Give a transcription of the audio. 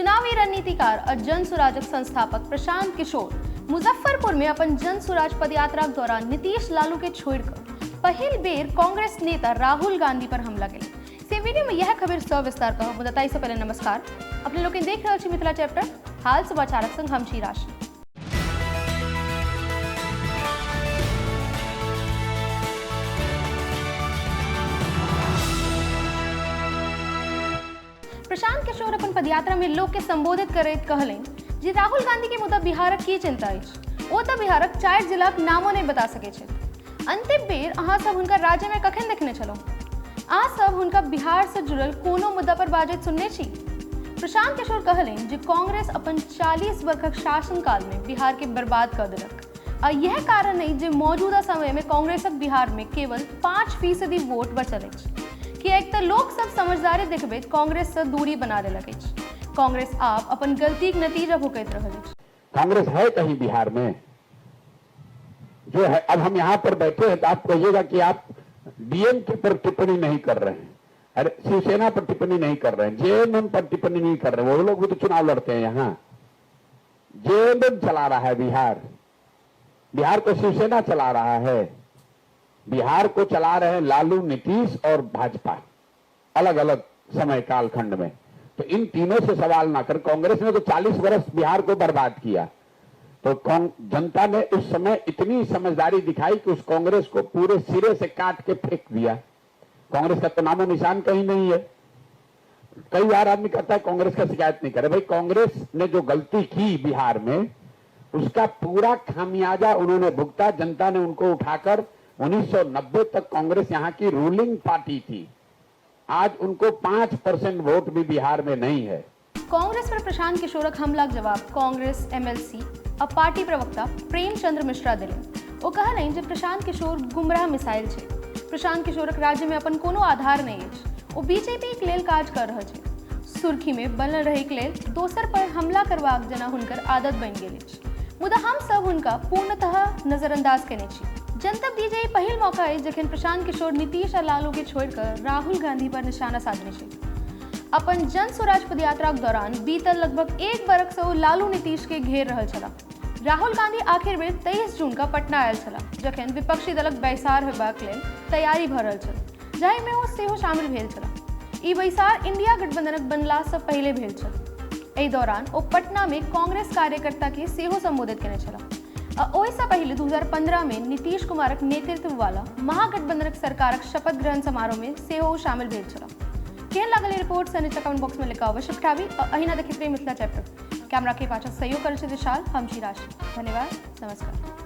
चुनावी रणनीतिकार आ जन सुराजक संस्थापक प्रशांत किशोर मुजफ्फरपुर में अपन जन सुराज पदयात्राक दौरान नीतीश लालू के छोड़िकऽ पहिल बेर कांग्रेस नेता राहुल गांधी पर हमला केलनि। से वीडियो में यह खबर सविस्तार कहब, मुदा ताहि से पहले नमस्कार। अपने लोकनि देख रहल छी मिथिला चैप्टर हाल समाचारक संग हम छी राशि। प्रशांत किशोर अपन पदयात्रा में लोक के संबोधित करैत कहलनि जे राहुल गांधी के मुद्दा बिहारक की चिंता अछि, ओ तऽ बिहारक 4 जिलाक नामो नहि बता सकैत छथि। अंतिम बेर अहाँ सब हुनका राज्य में कखन देखने छलहुँ? अहाँ सब हुनका बिहार से जुड़ल कोनो मुद्दा पर बाजैत सुनने छी? प्रशांत किशोर कहलनि जे कांग्रेस अपन 40 वर्षक शासनकाल में बिहार के बर्बाद कऽ देलक आ यह कारण अछि जे मौजूदा समय में कांग्रेसक बिहार में केवल 5% वोट बचल अछि, किएक तऽ लोक सब समझदारी देखबैत कांग्रेस से दूरी बना लेलक अछि। कांग्रेस आब अपन गलतीक नतीजा भुगति रहल अछि। कांग्रेस है कहीं बिहार में जो है, अब हम यहाँ पर बैठे हैं तो आप कहिएगा कि आप डीएमके पर टिप्पणी नहीं कर रहे हैं, अरे शिवसेना पर टिप्पणी नहीं कर रहे हैं, जेएमएम पर टिप्पणी नहीं कर रहे हैं, वो लोग भी तो चुनाव लड़ते हैं। यहाँ जेएमएम चला रहा है बिहार, बिहार को शिवसेना चला रहा है, बिहार को चला रहे हैं लालू, नीतीश और भाजपा अलग अलग समय कालखंड में। तो इन तीनों से सवाल ना कर। कांग्रेस ने तो 40 वर्ष बिहार को बर्बाद किया, तो जनता ने उस समय इतनी समझदारी दिखाई कि उस कांग्रेस को पूरे सिरे से काट के फेंक दिया। कांग्रेस का तो नामो निशान कहीं नहीं है। कई बार आदमी कहता है कांग्रेस का शिकायत नहीं करे, भाई कांग्रेस ने जो गलती की बिहार में उसका पूरा खामियाजा उन्होंने भुगता। जनता ने उनको उठाकर 1990 तक कांग्रेस यहां की रूलिंग पार्टी थी, आज उनको 5% वोट भी बिहार में नहीं है। कांग्रेस पर प्रशांत किशोरक हमलाक जवाब कांग्रेस एमएलसी आ पार्टी प्रवक्ता प्रेमचंद्र मिश्रा देलनि। ओ कहलनि जे प्रशांत किशोर गुमराह मिसाइल छै। प्रशांत किशोरक राज्य में अपन कोनो आधार नहि अछि। ओ बीजेपीक लेल काज कर रहल छै। सुर्खी में बनल रहैके लेल दोसर पर हमला करबाक जेना हुनकर आदत बनि गेल अछि, मुदा हम सब हुनका पूर्णतः नजरअंदाज केने छी। जनतब दी जे ई पहिल मौका अछि जखन प्रशांत किशोर नीतीश आ लालू के छोड़िकऽ राहुल गांधी पर निशाना साधने छथि। अपन जन स्वराज पदयात्राक दौरान बीतल लगभग 1 बरख से ओ लालू नीतीश के घेर रहल छलाह। राहुल गांधी आखिर बेर 23 जून का पटना आयल छलाह, जखन विपक्षी दलक बैसार होयबाक लेल तैयारी भऽ रहल छल, जाहिमे ओ सेहो शामिल भेल छलाह। ई बैसार इंडिया गठबंधनक बनला से पहिले भेल छल। एहि दौरान ओ पटना में कांग्रेस कार्यकर्ता के सेहो संबोधित केने छलाह आ ओहिसँ पहिले 2015 में नीतीश कुमारक नेतृत्व वाला महागठबंधनक सरकारक शपथ ग्रहण समारोह में सेहो ओ शामिल भेल छलाह। केहन लागल ई रिपोर्ट से नीचा कमेंट बॉक्स में लिखा अवश्य पठाबी आ अहिना देखैत रही मिथिला चैप्टर। कैमरा के पाछा सहयोग करै छथि विशाल, हम छी राशि। धन्यवाद, नमस्कार।